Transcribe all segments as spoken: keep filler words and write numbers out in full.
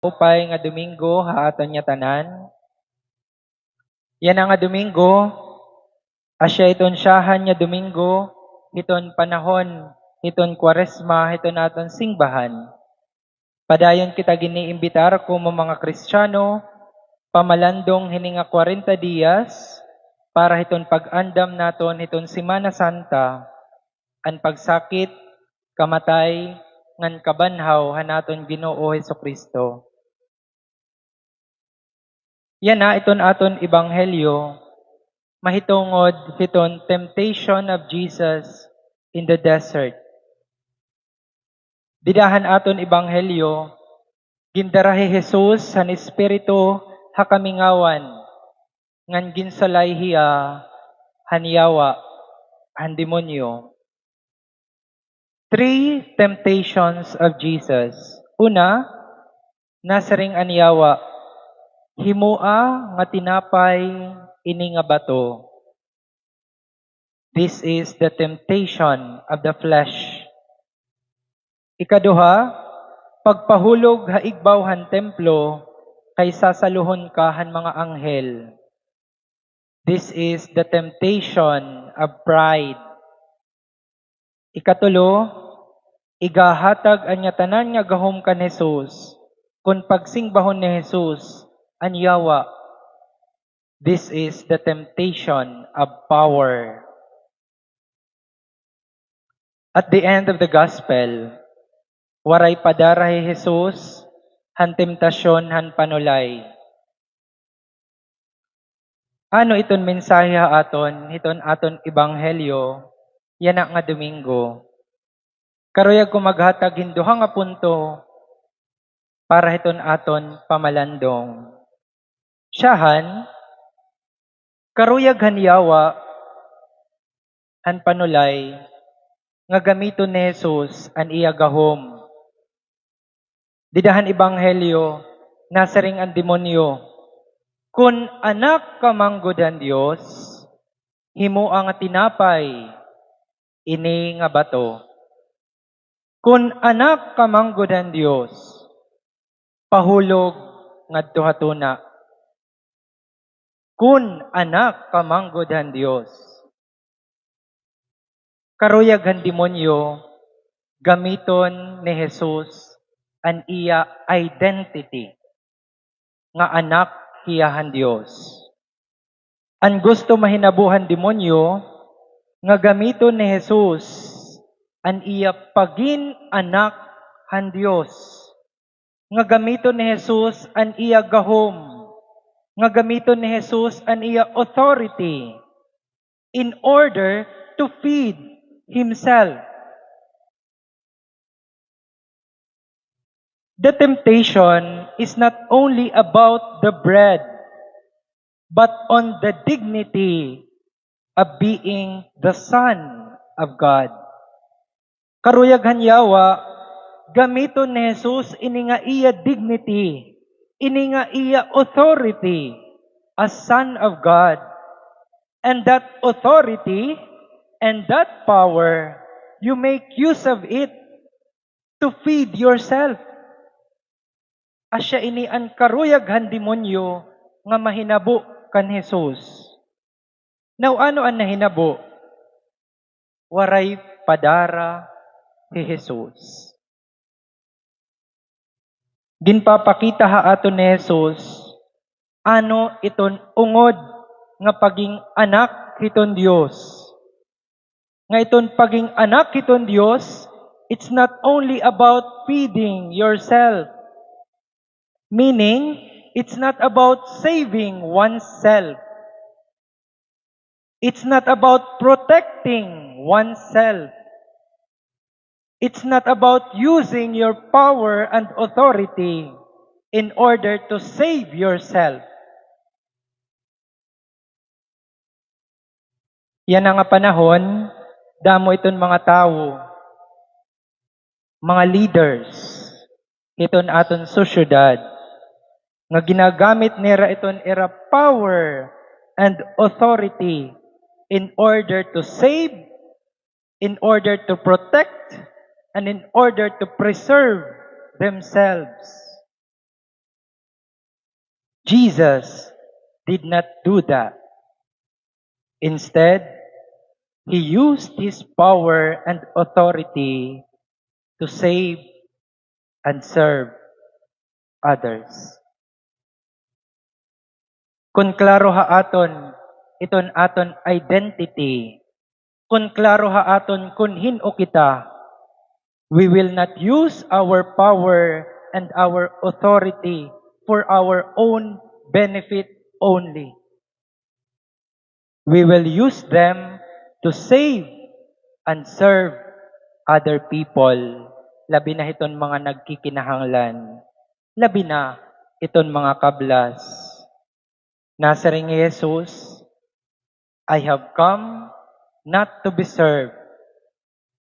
Upay nga Domingo ha aton ngatanan. Yana nga Domingo, asya iton syahan nga Domingo hiton panahon hiton Kwaresma hiton aton singbahan. Padayon kita gin-iimbitar komo mga Kristiyano pamalandong hini nga kwarenta diyas para hiton pag-andam naton hiton Semana Santa, an pagsakit, kamatay, ngan kabanhaw han aton Ginoo Jesucristo. Yana iton aton ebanghelyo mahitungod hiton temptation of Jesus in the desert. Dida han aton ebanghelyo, gindara hi Jesus han Espiritu ha kamingawan, ngan ginsalay hiya han yawa, han demonyo. Three temptations of Jesus. Una, nasiring an yawa, "Himoa nga tinapay ini nga bato." This is the temptation of the flesh. Ikaduha, pagpahulog ha igbaw han templo kay sasaluhon ka han mga anghel. This is the temptation of pride. Ikatulo, igahatag an ngatanan nga gahom kan Jesus kon pagsingbahon ni Jesus an yawa. This is the temptation of power. At the end of the gospel, waray padara hi Jesus han temptasyon han panulay. Ano iton mensahe ha aton hiton aton ebanghelyo yana nga Domingo? Karuyag ko maghatag hin duha nga punto para hiton aton pamalandong. Syahan, karuyag han yawa han panulay nga gamiton ni Jesus an iya gahom. Dida han ebanghelyo, nasiring an demonyo, "Kon anak ka man gud han Dios, himoa nga tinapay ini nga bato." Kon anak ka man gud han Dios, pahulog ngadto ha tuna. Kon anak ka man gud han Dios. Karuyag han demonyo, gamiton ni Jesus an iya identity nga anak hiya han Dios. An gusto mahinabo han demonyo nga gamiton ni Jesus an iya pagin anak han Dios, nga gamiton ni Jesus an iya gahom, nga gamiton ni Jesus an iya authority in order to feed himself. The temptation is not only about the bread, but on the dignity of being the Son of God. Karuyag han yawa, gamiton ni Jesus ini nga iya dignity, ini nga iya authority as Son of God. And that authority and that power, you make use of it to feed yourself. Asya ini an karuyag han demonyo nga mahinabo kan Jesus. Now, ano an nahinabo? Waray padara hi Jesus. Ginpapakita ha aton ni Jesus ano iton ungod nga paging anak hiton Dios. Nga iton paging anak hiton Dios, it's not only about feeding yourself. Meaning, it's not about saving oneself. It's not about protecting oneself. It's not about using your power and authority in order to save yourself. Yana nga panahon, damo iton mga tawo, mga leaders hiton aton sosyedad nga ginagamit nira iton ira power and authority in order to save, in order to protect, and in order to preserve themselves. Jesus did not do that. Instead, he used his power and authority to save and serve others. Kun klaro ha aton iton aton identity, kun klaro ha aton kun hin-o kita, we will not use our power and our authority for our own benefit only. We will use them to save and serve other people, labi na hiton mga nagkikinahanglan, labi na iton mga kablas. Nasiring hi Jesus, "I have come not to be served,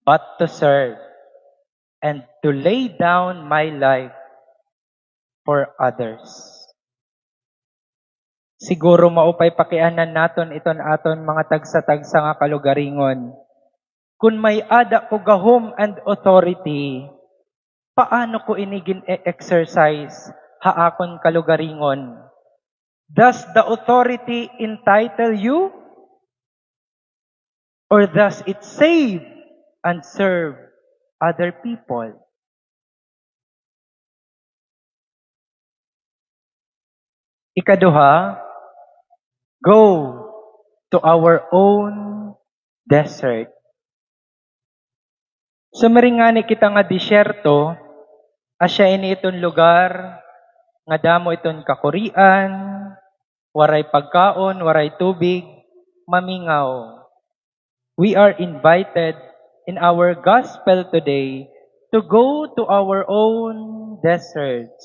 but to serve, and to lay down my life for others." Siguro maupay pakianan naton iton aton mga tagsa-tagsa nga kalugaringon. Kun may-ada ko gahom and authority, paano ko ini gin-e-exercise ha akon kalugaringon? Does the authority entitle you? Or does it save and serve other people? Ikaduha, go to our own desert. Sumari ngani kita nga disyerto, asya ini iton lugar nga damo iton kakurian, waray pagkaon, waray tubig, mamingaw. We are invited in our gospel today to go to our own deserts.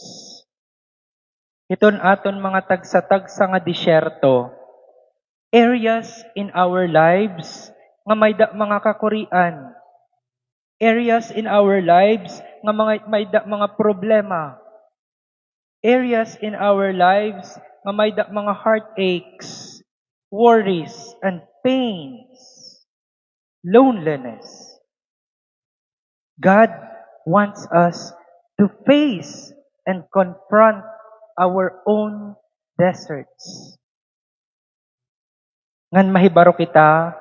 Iton aton mga tagsa-tagsa nga disyerto, areas in our lives nga may-ada mga kakurian, areas in our lives nga mga, may-ada mga problema, areas in our lives nga may-ada mga heartaches, worries, and pains, loneliness. God wants us to face and confront our own deserts. Ngan mahibaro kita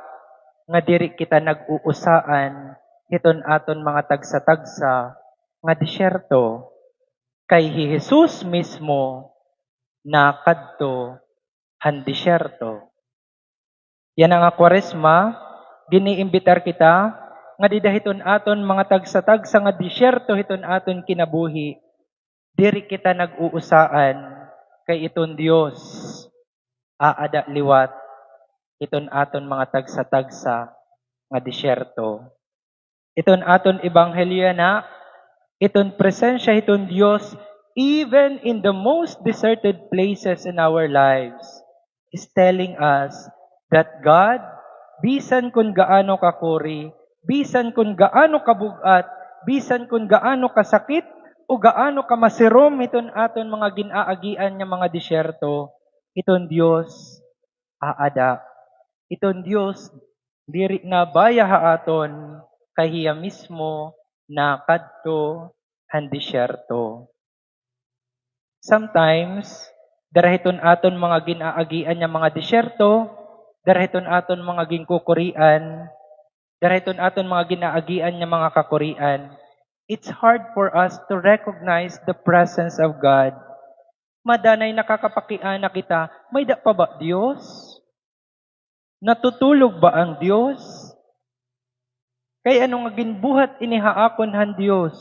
nga diri kita nag-uusaan hiton aton mga tagsa-tagsa nga disyerto, kay hi Jesus mismo nakadto han disyerto. Yana nga Kwaresma, gin-iimbitar kita nga dida hiton aton mga tagsa-tagsa nga disyerto hiton aton kinabuhi, diri kita nag-uusaan, kay iton Dios aada liwat hiton aton mga tagsa-tagsa nga disyerto. Iton aton ebanghelyo yana, iton presensya hiton Dios, even in the most deserted places in our lives, is telling us that God, bisan kun gaano kakuri, bisan kun gaano kabug-at, bisan kun gaano kasakit, o gaano kamasirom hiton aton mga gin-aagian nga mga disyerto, iton Dios aada. Iton Dios diri nabaya ha aton, kay hiya mismo nakadto han disyerto. Sometimes, dara hiton aton mga gin-aagian nga mga disyerto, dara hiton aton mga ginkukurian, dara hiton aton mga gin-aagian nga mga kakurian, it's hard for us to recognize the presence of God. Madanay nakakapakiana kita, may-ada pa ba Dios? Natutulog ba ang Dios? Kay ano nga ginbuhat ini ha akon han Dios?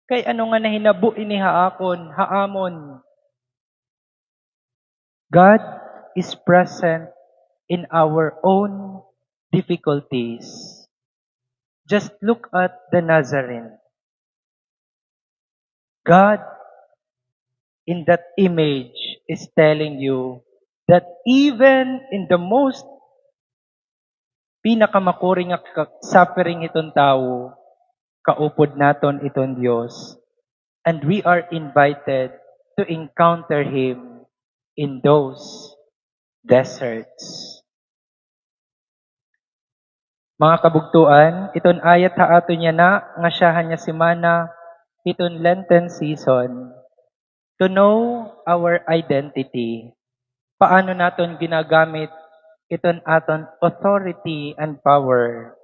Kay ano nga nahinabo ini ha akon, ha amon? God is present in our own difficulties. Just look at the Nazarene. God in that image is telling you that even in the most pinakamakuri nga ka-, suffering hiton tawo, kaupod naton iton Dios. And we are invited to encounter Him in those deserts. Mga kabugtoan, iton ayat ha aton yana nga syahan nga semana hiton Lenten season. To know our identity. Paano naton ginagamit iton aton authority and power?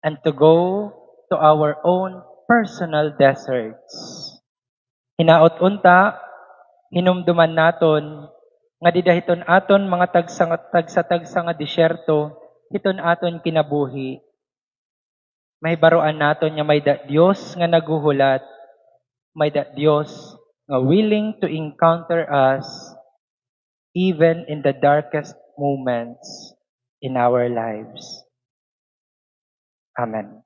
And to go to our own personal deserts. Hinaot unta, hinumduman naton nga dida hiton aton mga tagsa, tagsa-tagsa nga disyerto, hiton aton kinabuhi. Mahibaroan naton nga may-ada Dios nga naghuhulat, may-ada Dios nga willing to encounter us even in the darkest moments in our lives. Amen.